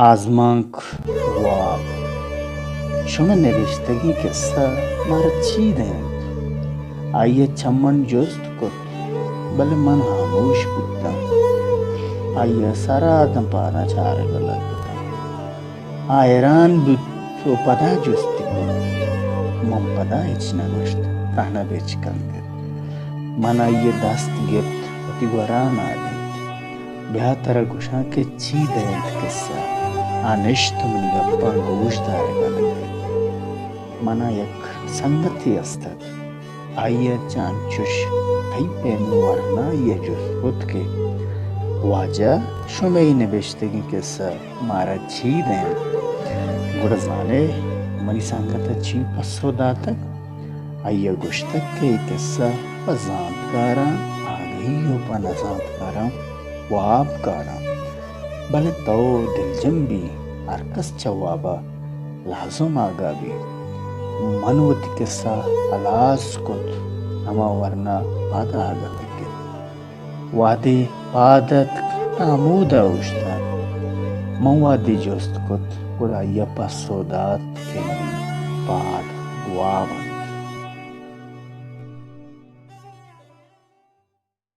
آزمانک واب۔ شمئے نبشتگیں کسہ مارا چی دینت؟ آئی ءَ چہ من جست کت، بلے من ہاموش بوتاں۔ آئی ءَ سرا داں پاداں چارگ ءَ لگتاں۔ آ حیران بوت ءُ پدا جستی کت۔ من پدا ہچ نہ گوشت، تہنا بچکند ات۔ من آئی ءِ دست گپت، وتی گورا نادینت۔ بیا ترا گوشاں کہ چی دینت کسہ۔ آ نشت ءُ منی گپاں گوش دارگ ءَ لگت۔ منا یک سنگتے است ات۔ آئی ءَ چہ انچش تئی پیمیں ورنایے ءَ جست کت کہ واجہ، شمئے نبشتگیں کسہ مارا چی دینت؟ گڑا زانئے منی سنگت ءَ چی پسو داتگ؟ آئی ءَ گوشتگ کہ اے کسہ پہ زانتکاراں آگہی ءُ پہ نزانتکاراں واب کاراں، بلے تو دلجم بی، ہرکس چہ واب ءَ لازم آگاہ بی۔ من وتی کسہ ہلاس کت، ہما ورنا پاد آگاہ بہ گپت۔ وہدے پاد اتک تاں ہمودا اوشتات۔ من وہدے جست کت، گڑا آئی ءَ پسو دات کہ نی پاد گواب انت۔